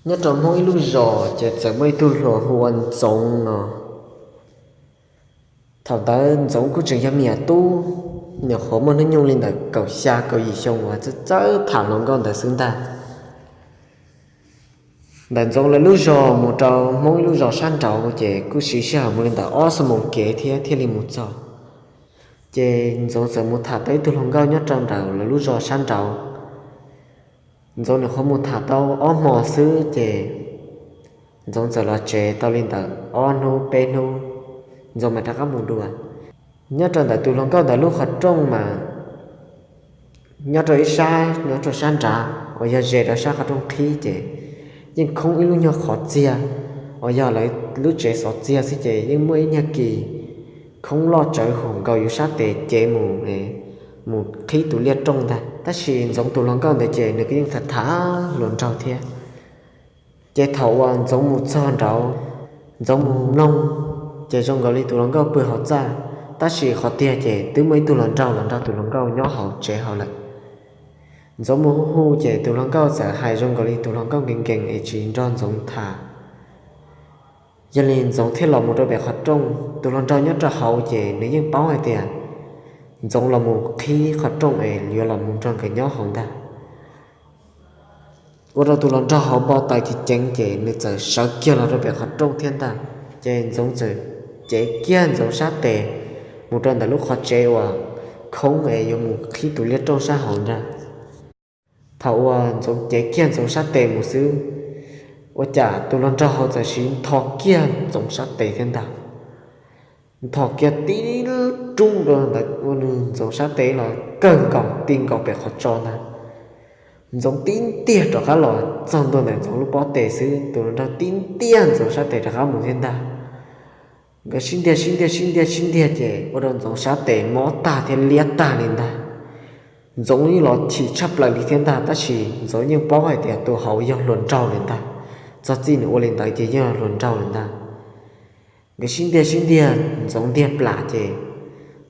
Nyob rau Hmoob ib lub zos ces txawm muaj ib tug hluas hu ua Ntxoov no. Thaum ntawd Ntxoov kuj tseem yog me nyuam tub, nyuam qhuav muaj hnub nyoog li ntawm kaum xya kaum yim xyoo uas txawj txawj tham hluas nkauj ntawd xwb ntag. Ntawm Ntxoov lawv lub zos mus rau Hmoob ib lub zos sab nraud ces kuj siv sij hawm mus li ntawm ob xuab moos kev thiab thiaj li mus txog. Ces Ntxoov txawm mus tham tau ib tug hluas nkauj nyob rau ntawm lawv lub zos sab nraud. Ntxoov nyuam qhuav mus tham tau ob hmo xwb ces Ntxoov txawm los tsev tau li ntawm ob hnub peb hnub, Ntxoov mam rov qab mus dua. Nyob rau ntawm tus hluas nkauj ntawd lub qhov rooj mas nyob rau ib sab, nyob rau sab nrad uas yog ze rau sab qhov rooj qhib ces yeej khoob ib lub nyuag qhov txiag uas yog lawv lub tsev xov txiag xwb ces yeej muaj ib nyuag kis khoob loj tsawv hum nkaus yus sab tes cev mus, mus qhib tus liaj rooj ntag. Tab sis Ntxoov tus hluas nkauj ntawd ces nws kuj yeej tham tham hluas nraug thiab. Ces thaum uas Ntxoov mus txog nraud, Ntxoov mus mloog, ces zoo nkaus li tus hluas nkauj pw hauv txaj, tab sis qhov tiag ces twb muaj ib tug hluas nraug los nrog tus hluas nkauj nyob hauv tsev hauv lawm. Ntxoov mus hu hu ces tus hluas nkauj txawm hais zoo nkaus li tus hluas nkauj nkees nkees es tsis nrog Ntxoov tham. Yog li Ntxoov thiaj los mus rau pem qhov rooj. Tus hluas nraug nyob rau hauv ces nws yeej paub hais tias Ntxoov los mus qhib qhov rooj es yuav los mus nrog nkawd nyob hauv ntag. Ua rau tus hluas nraug hauv npau taws ceev ceev ces nws txawm sawv kiag los rau pem qhov rooj thiab ntag. Ces Ntxoov txawm cev kiag Ntxoov sab tes mus rau ntawm lub qhov tsev uas khoob es yuav mus qhib tus liaj rooj sab hauv ntag. Thaum uas Ntxoov cev kiag Ntxoov sab tes mus xwb, ua cas tus hluas nraug hauv txawm siv ntho kiag Ntxoov sab tes thiab ntag. Ntho kiag tib rub rau ntawd ua rau Ntxoov sab tes los kawg nkaus ti nkaus pem qhov tso ntag. Ntxoov tib ntiag rov qab los txog ntua ntawm Ntxoov lub pob tes xwb, tus hluas nraug tib ntiag Ntxoov sab tes rov qab mus thiab ntag. Nkawd sib ntiag sib ntiag sib ntiag sib ntiag ces ua rau Ntxoov sab tes mob tag thiab liab tag li ntag. Ntxoov yeej los chim tshaj plaws li thiab ntag, tab sis Ntxoov yeej paub hais tias tus hauv yog hluas nraug lawm ntag. Txog txij nws ua li ntawd ces yog hluas nraug lawm ntag. Nkawd sib ntiag sib ntiag, Ntxoov ntiag plam ces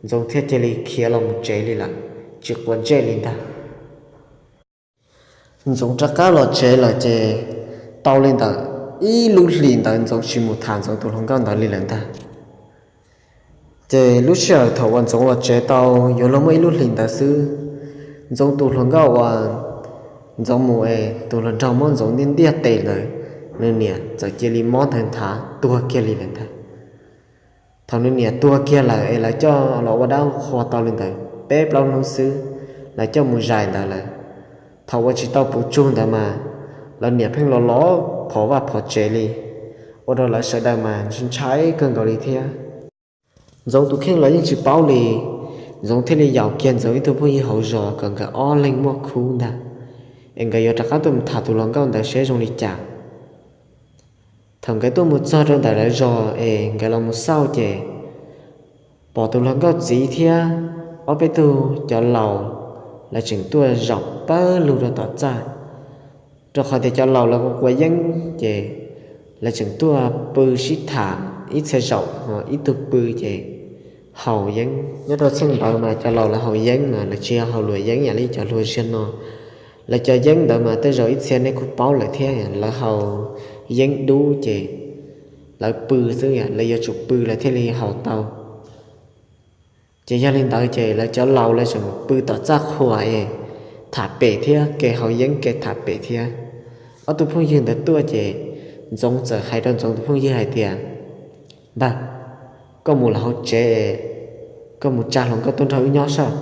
Ntxoov thiaj cia li khiav los mus tsev li lawm, tsis quav ntsej li ntag. Ntxoov rov qab los tsev lawm ces tau li ntawm ib lub hlis ntawd Ntxoov tsis mus tham Ntxoov tus hluas nkauj ntawd li lawm ntag. Ces lub sij hawm thaum uas Ntxoov los tsev tau yuav luag muaj ib lub hlis ntawd xwb, Ntxoov tus hluas nkauj uas Ntxoov mus es tus hluas nraug muab Ntxoov ntiag ntiag tes ntawd, nws niam txawm cia li mob ntawd nthav tuag kiag li lawm ntag. Thaum nws niam tuag kiag lawm es lawv coj los ua dab qhua tau li ntawd peb plaub hnub xwb, lawv coj mus zais ntawd lawm. Thaum uas tsis tau puv tsug ntawd mas lawv niam pheej los los phov vaj phov tsev li, ua rau lawv sawv daws mas ntshai kawg nkaus li thiab. Ntxoov tus kheej los yeej tsis paub li, Ntxoov thiaj li yaum kiag Ntxoov ib tug phooj ywg hauv zos kom nkawd ob leeg muaj khub ntag, es nkawd yuav rov qab tuaj mus tham tus hluas nkauj ntawd seb zoo li cas. Thaum nkawd tuaj mus txog rau ntawm lawv zos es nkawd los mus xauj ces pom tus hluas nkauj txiv thiab ob peb tug cov laus lawv tseem tuaj zaum pawg lug rau tom txaj. Rau qhov tias cov laus lawv quav quav yeeb ces lawv tseem tuaj pw sib tham ib txhia zaum, ib tug pw ces haus yeeb. Nyob rau txheej ntawd mas cov laus lawv haus yeeb mas lawv tsis yog haus luam yeeb yam li cov hluas ziag no. Lawv cov yeeb ntawd mas tej zaum ib txhia nej kuj paub lawm thiab, lawv haus yeeb dub ces lawv pw xwb, lawv yuav tsum pw lawv thiaj li haus tau. Ces yog li ntawd ces lawv cov laus lawv tseem pw tom txaj qhua es tham pem thiab, kev haus yeeb kev tham pem thiab. Ob tug phooj ywg ntawd tuaj ces Ntxoov txawm hais rau Ntxoov tus phooj ywg hais tias, Npawg, koj mus lawm hauv tsev es koj mus tsa hluas nkauj tuaj nrog wb nyob saib.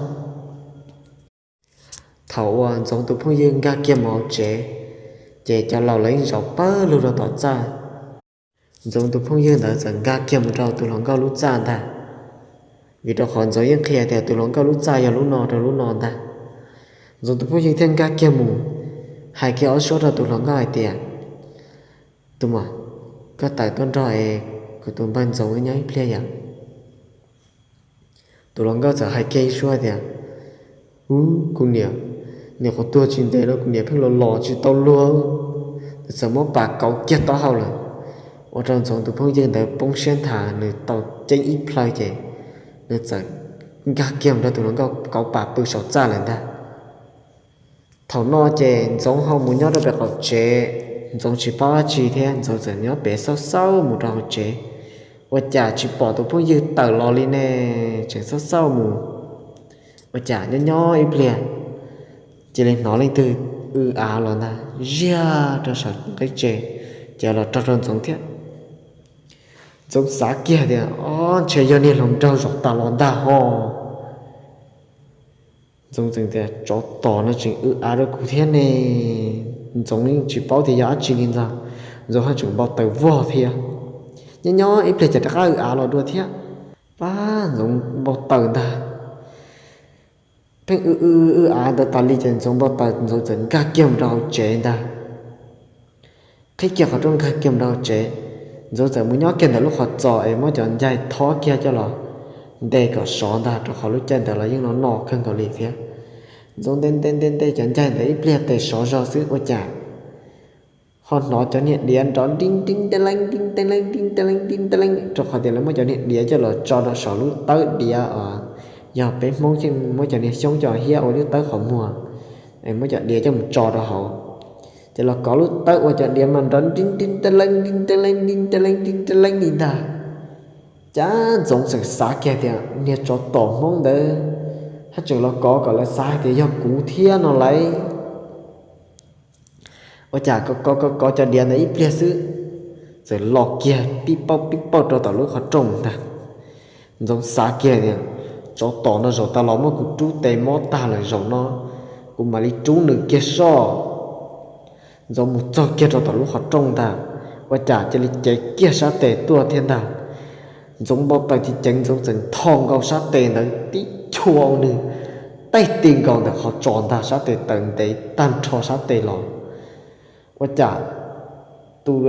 Thaum uas Ntxoov tus phooj ywg nkag kiag mus hauv tsev, ces cov laus lawv yeej zaum pawg lug rau tom txaj. Ntxoov tus phooj ywg ntawd txawm nkag kiag mus rau tus hluas nkauj lub txaj ntag, vim rau qhov Ntxoov yeej qhia tias tus hluas nkauj lub txaj yog lub no rau lub no ntag. Ntxoov tus phooj ywg thiaj nkag kiag mus hais kiag ob suab rau tus hluas nkauj hais tias, Tus muam, koj tawm tuaj nrog es kuv tus npawg Ntxoov wb nyob ib pliag yom. Tus hluas nkauj txawm hais kiag ib suab tias, Ub, kuv niam, niam qhuav tuag tsis ntev no kuv niam pheej los los tsis tau luag, nws txawm muab pas kauv kiag taub hau lawm. Ua rau Ntxoov tus phooj ywg ntawd poob siab nthav, nws tau ceeb ib plhaw ces nws txawm nkag kiag mus rau tus hluas nkauj kauv pas pw saum txaj lawm ntag. Thaum no ces Ntxoov ho mus nyob rau pem qaum tsev, Ntxoov tsis paub dab tsi thiab, Ntxoov txawm nyob pem xauj xauj mus rau hauv tsev, ua cas tsis pom tus phooj ywg tawm los li ne, tseem xauj xauj mus. Ua cas nyob nyob ib pliag cia li hnov leej twg w av los ntag, ziag rau saum nqe tsev, ces los raug rau Ntxoov thiab. Ntxoov xav kiag tias, Ob, ntshe yog niag hluas nraug zaum tas los ntag ho. Ntxoov txawm tias, Tsov tom no tseem w av rau kuv thiab ne. Ntxoov yeej tsis paub tias yog dab tsi li ntag, Ntxoov haj tseem npau taws vog thiab. Nyob nyob ib pliag cas rov qab w av los dua thiab. Pab Ntxoov npau taws ntag. Pheej w w w av ntawd tas li ces Ntxoov npau taws, Ntxoov txawm nkag kiag mus rau hauv tsev ntag. Qhib kiag qhov rooj nkag kiag mus rau hauv tsev, Ntxoov txawm mus nyob kiag ntawm lub qhov txos es muab cov ncaig thob kiag coj los nte kom sov ntag, rau qhov lub caij ntawd los yeej no no kawg nkaus li thiab. Ntxoov nte nte nte nte cov ncaig ntawd ib pliag tes sov zog xwb ua cas ho hnov cov niag diav nrov nti nti nte leej nti nte leej nti nte leej nti nte leej, rau qhov tias lawv muab cov niag diav coj los tso rau saum lub tawb diav os. Yog peb Hmoob yeej muab cov niag xyoob coj hiab ua lub tawb qhov muag, es muab cov diav coj mus tso rau hauv, ces los kov lub tawb ua cov diav mas nrov nti nti nte leej nti nte leej nti nte leej nti nte leej li ntag. Cas Ntxoov txawm xav kiag tias niag tsov tom Hmoob ntawd haj tseem los kov kom lawv xav hais tias yog kuv thiab no lauj. Ua cas kov kov kov cov diav ntawd ib pliag xwb, txawm los kiag pib pauj pib pauj rau tom lub qhov rooj ntag. Ntxoov xav kiag tias, Tsov tom no zaum tas los muab kuv rub tes mob tag lawm, zaum no kuv mam li rub nws kiag soj. Ntxoov mus txog kiag rau tom lub qhov rooj ntag, ua cas cia li cev kiag sab tes tuaj thiab ntag. Ntxoov npau taws ceev ceev, Ntxoov txawm ntho nkaus sab tes ntawd tib chua ua nws taij ti nkaus ntawm qhov tsos ntag, sab tes tawm ntev tag nrho sab tes los. Ua cas tus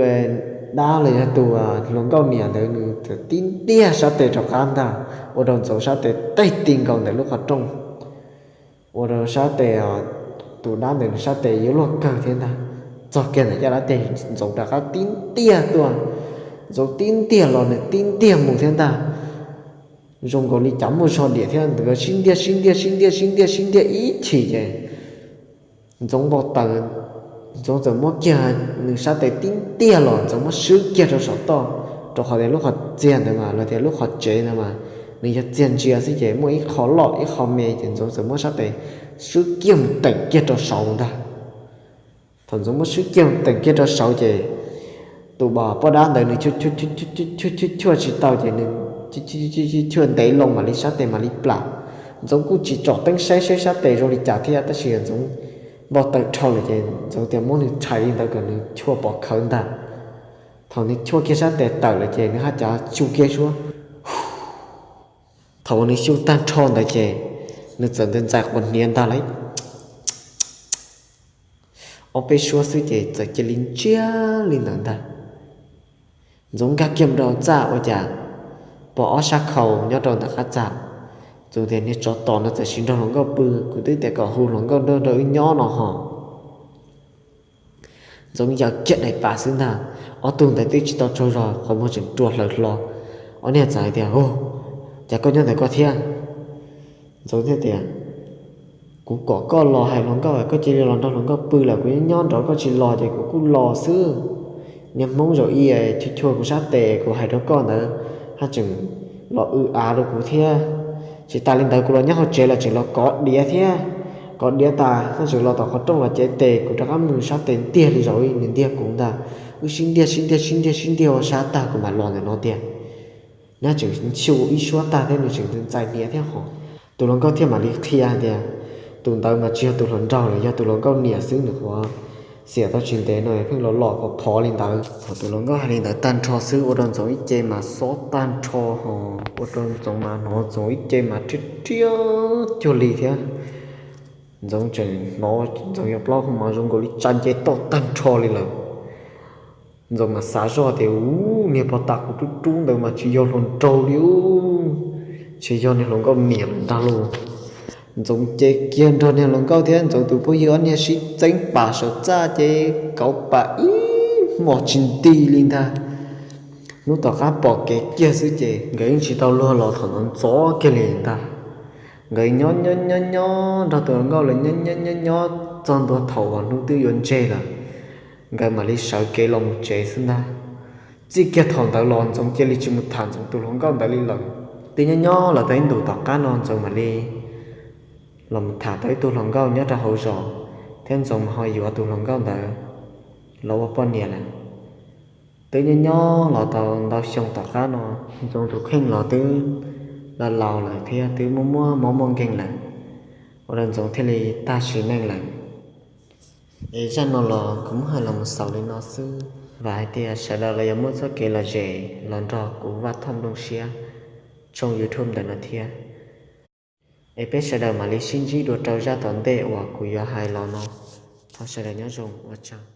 dab los yog tus hluas nkauj niam ntawd nws txawm tib ntiag sab tes rov qab ntag, ua rau Ntxoov sab tes taij ti nkaus ntawm lub qhov rooj, ua rau sab tes, tus dab ntawd nws sab tes yuav luag kawg thiab ntag. Txog kiag ntawm caj dab tes, Ntxoov rov qab tib ntiag tuaj, Ntxoov tib ntiag los nws tib ntiag mus thiab ntag. Zoo nkaus li cas muaj zog diam thiab, nkawd sib ntiag sib ntiag sib ntiag sib ntiag sib ntiag ib chim ces Ntxoov npau taws, Ntxoov txawm muab kiag nws sab tes tib ntiag los, Ntxoov muab swb kiag rau saum toj, rau qhov tias lub qhov txiag ntawd mas los tias lub qhov tsev ntawd mas nws yog txiag ntsia xwb ces muaj ib qho loj ib qho me, ces Ntxoov txawm muab sab tes swb kiag mus teem kiag rau saud ntag. Thaum Ntxoov muab swb kiag mus teem kiag rau saud ces tus poj dab ntawd nws chua chua tsis tau ces nws chua ntev loo mam li sab tes mam li plam. Ntxoov kuj tsis tsom teeb saib saib sab tes zoo li cas thiab, tab sis Ntxoov npau taws dhau lawm ces Ntxoov tias muab nws tshais li ntawd kom nws chua pov khawv ntag. Thaum nws chua kiag sab tes tawm lawm ces nws haj cav xyu kiag suab. Thaum uas nws xyu tag nrho ntawd ces nws txawm ntxais quas hniav ntag lauj, ob peb suab xwb ces txawm cia li ntsiag li ntawd ntag. Ntxoov nkag kiag mus rau txaj ua cas pom ob sab khau nyob rau ntawm qab txaj. Ntxoov tias, Niag tsov tom no txawm sim nrog hluas nkauj pw, kuv twb tias kom hu hluas nkauj nrog nrog wb nyob no ho. Ntxoov yaws kiag daim pam xwb ntag, ob tug ntawd twb tsis tau tsaug zog qhov muag tseem rua hlaws hlo. Ob niag txawm hais tias, Hu, cas koj nyob ntawm koj thiab? Ntxoov thiaj tias, Kuv kom koj los hais hluas nkauj, koj cia li los nrog hluas nkauj pw lawm, kuv nyob nyob nrog koj tsis los ces kuv kuj los xwb. Niag Hmoob zaum ib chua chua kuv sab tes, kuv hais rau koj ntawd haj tseem los w av rau kuv thiab. Tsis tas li ntawd kuv los nyob hauv tsev los tseem los kov diav thiab. Kov diav tas haj tseem los tom qhov rooj los cev tes, kuv rov qab mus sab tes ntiag li zaum ib nws ntiag kuv ntag. Wb sib ntiag sib ntiag sib ntiag sib ntiag ua sab tag kuv mam los ntawm no tiag. Nws tseem xyu ib suab tag thiab nws tseem ntxais hniav thiab ho. Tus hluas nkauj thiaj mam li qhia hais tias, Tus ntawd mas tsis yog tus hluas nraug lawm, yog tus hluas nkauj niam xwb, nws qhuav xiam tau tsis ntev no pheej los los phov phov li ntawd. Thaum tus hluas nkauj hais li ntawd tag nrho xwb ua rau Ntxoov ib ce mas xob tag nrho ho, ua rau Ntxoov mas hnov Ntxoov ib ce mas rhiab rhiab cuag li thiab. Ntxoov tseem hnov Ntxoov yuav plaub hau mas zoo nkaus li tsa nce toj tag nrho li lawm. Ntxoov mas xav zoj tias, Ub, niag pog tas kuv rub rub ntawd mas tsis yog hluas nraug li ub, tsis yog niag hluas nkauj niam lawm ntag lauj. Ntxoov ces kiag nrog niag hluas nkauj thiab Ntxoov tus phooj ywg ob niag sib txeeb pam saum txaj ces kauv pam ib hmos tsis nti li ntag. Hnub tom qab pom kev kiag xwb ces nkawd yeej tsis tau luag los thaum ntxov ntxov kiag li ntag. Nkawd nyob nyob nyob nyob nrog tus hluas nkauj lawv nyob nyob nyob nyob txog ntua thaum uas hnub twb yuav ntseg lawm. nkawd mam li sawv kev los mus tsev xwb ntag. Txij kiag thaum ntawd los Ntxoov cia li tsis mus tham Ntxoov tus hluas nkauj ntawd li lawm. Twb nyob nyob los tau ib ntus tom qab no Ntxoov mam li los mus tham tau ib tug hluas nkauj nyob rau hauv zos, thiab Ntxoov ho yuav tus hluas nkauj ntawd los ua poj niam lawm. Twb nyob nyob los tau ntau xyoo tom qab no, Ntxoov tus kheej los twb laus laus lawm thiab twb muaj muaj mob muaj nkeeg lawm, ua rau Ntxoov thiaj li tag sim neej lawm. Es zaj no los kuv muab hais los mus xaus li no xwb. Vam hais tias sawv daws los yuav muaj txoj kev lom zem los nrog kuv Vaj Thoj Nplooj Siab tshooj YouTube ntawm no thiab. Es peb sawv daws mam li sib ntsib dua rau zaj tom ntej uas kuv yuav hais los no. Thov sawv daws nyob zoo, ua tsaug.